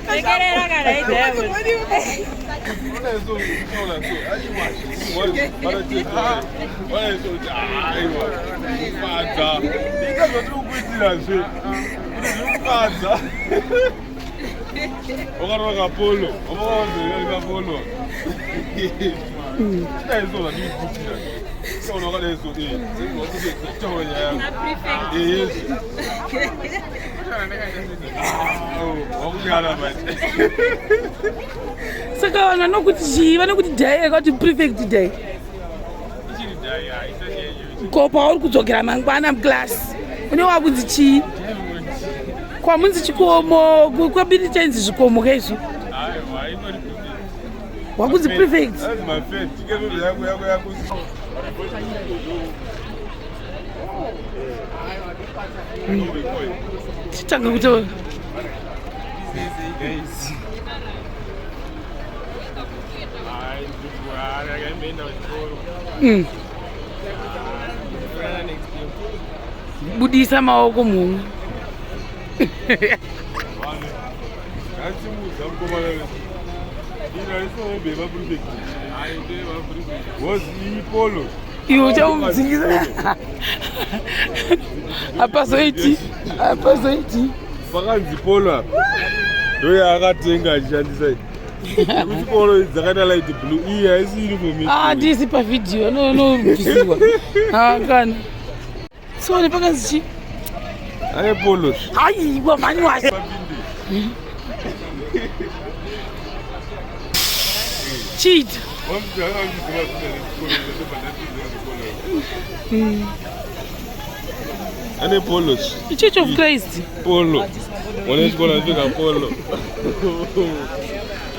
Sekerera kana idemo. Wakarova kapolo, kapolo. Chidaiso zvandikuitira. Chaona wakadaiso eh, taura nyaya yangu. Eh, wakunyara manje. Saka vanhu vanokuti chii? Vanokuti dhai here kuti prefect dhai? Ko pauri kudzokera mangwana muclass une wakunzi chii? Kwamunzi chikomo kwabiri chainzi zvikomo ka izvi? Wakunzi prefect. Chitanga kutaura. Budisa maoko mumwe. Iwe uchamudzingisa. Hapazoiti, hapazoiti. Pakanzi polo apa ndoyaakatenga achishandisa iyi. Kuti polo idzi dzakaita light blue iyi haisi uniform yedu. Ah, ndisi pavhidhiyo nobvisiwa. Ah, kana. Sone pakanzi chii? Ane polo. Aiwa mhani wacho. Chiita. Ane polo. Church of Christ. Polo. Mwana chikoro anopfeka polo.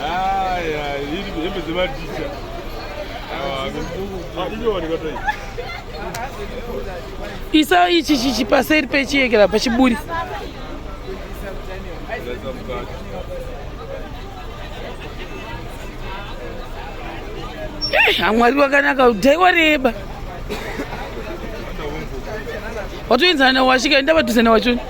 Aya, iri hembe dzematicha. Ah, inowanikwa tai. Isa ichi chichi paseri pechiyekera pachiburi. Ndaisa mukati. Hamwari wakanaka dhai wareba. Watoenzana wasvika enda padhuze nawachoni.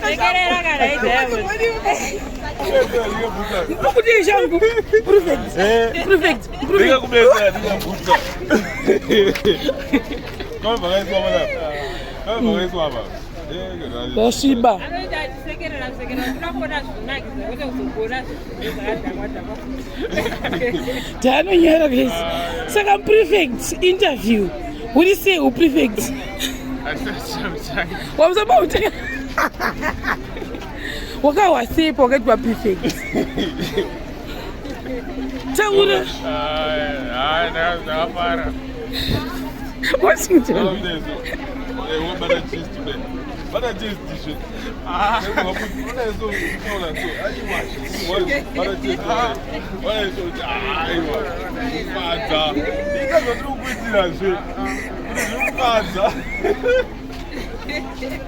Sekerera kana idemo. Kuti shangu prefect prefect prefect Ndingakubetsera ndingabuta. Kama vakaiswa apa. Kama vakaiswa apa. Vasviba. Anoita achisekerera sekerera kuda kuona zvinonakidza kwete kuzogona zvakadhakwa dhakwa. Tanonyara guys. Saka prefect interview. Uri sei uprefect? Wamusaba utanga. Wakahwa sei pawakaitwa prefect? Taura. Ndakafara. Washington. Bata chest zve.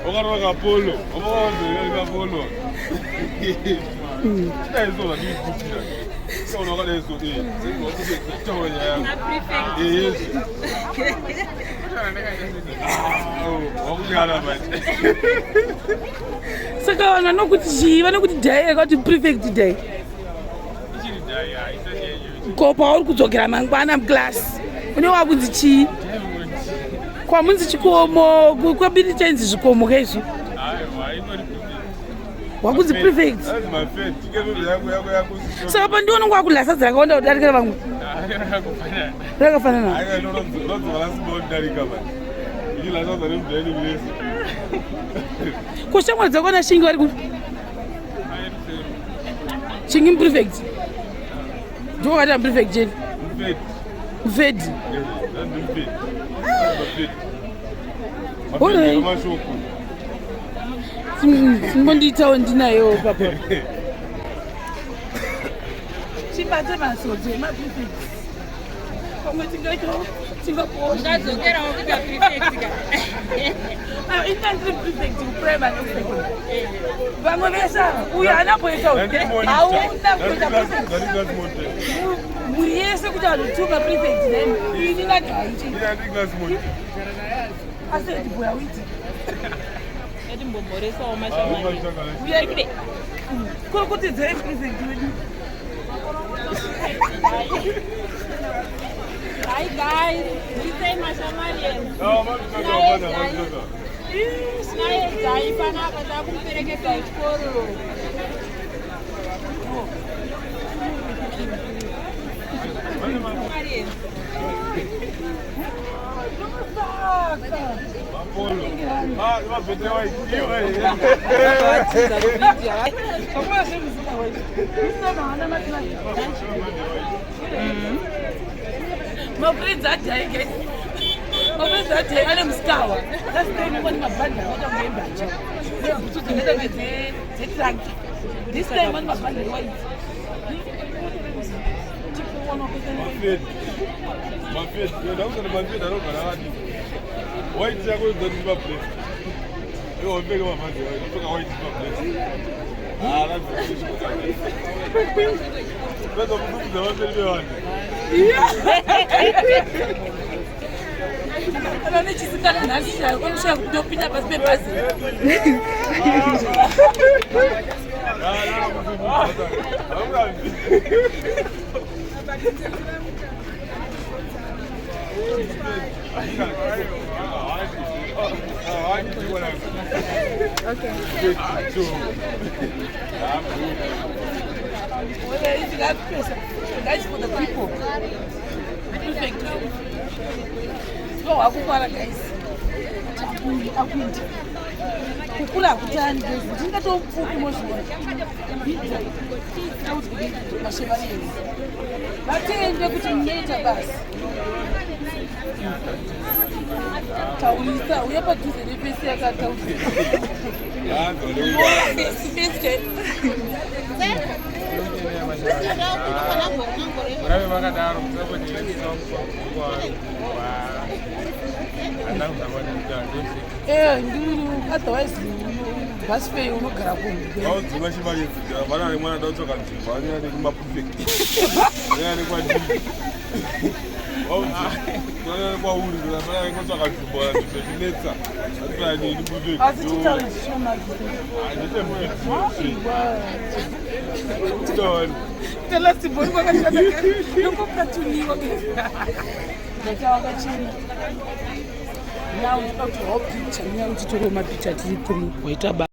Wakarova kapolo, kapolo. Chidaiso zvandikuitira. Chaona wakadaiso eh, taura nyaya yangu. Eh, wakunyara manje. Saka vanhu vanokuti chii? Vanokuti dhai here kuti prefect dhai? Ko pauri kudzokera mangwana muclass une wakunzi chii? Kwamunzi chikomo kwabiri chainzi zvikomo ka izvi? Wakunzi prefect. Saka pandiona wakulasa dzakawanda kudarika vamwe. Rakafanana. Ko shamwari dzako nashingi vari kupi? Chingi prefect. Ndiwo wakati prefect chete. Mfedi. Alright. Simbondiitawo ndinayewo papa. Chibate masodzo emaprefect. Pamwe tingaitawo tingapowo. Ungadzokerawo kuita prefect ka. Ina ndiri prefect kuprimary nekusecondary. Vamwe vese ava uyo haana kuita hauna kuita prefect. Mhuri yese kuti vanhu two maprefect then ini naGaichi. Asi bhuya uiti. Ngatimbomhoresawo mashamwari. Uya ikude. Kuri kuti dzai prefect wedu. Hi guys, ndisei mashamwari. Tinaedzai panapa takumuperekedza kuchikoro. Mashamwari. Mafriends adhai guys. Mafriends adhai ane musikawa. Last time kwani mabhandi akaita kuembacha. Nebhutsu dzakaita kunge dzetractor. This time vane mabhandi white. Mafedi anogara vadii white yako idzati mablack, iwe wapfeka mabhandi white, wapfeka white mablack. Peza kudukudza vamberi vevanhu. Kana nechisikana nhasi chayo unoshaya kutopinda pasi pebhazi. Hamurambi. Okay. Guys, for the people. Perfect. So wakukwana guys. Akuindi. Kukura hakutani guys. Ndingatomupfupi mozviona. Mashemareni. Vatende kuti munoita basa. Taurisa, uya padhuze nefesi yakataurisa. Fesi fesi chaiyo. Rave vakadaro Eh, ndiri otherwise bus fare unogara kumbe. Vaudzinga chivaridzi vana rimwana da kutsvaka nzvimbo anyanya nekumaprefect, anyanya nekwadii, anyanya nekwauri, anyanya nekutsvaka nzvimbo, nzvimbo ichinetsa atianini. Asi chitauro chishonakisa. Prefect. The last boy wakashata nokukatuniwa. Ndata wakachena. Now ndinoda kuti whole picture, nyaya kuti tore mapicture tiri three waita.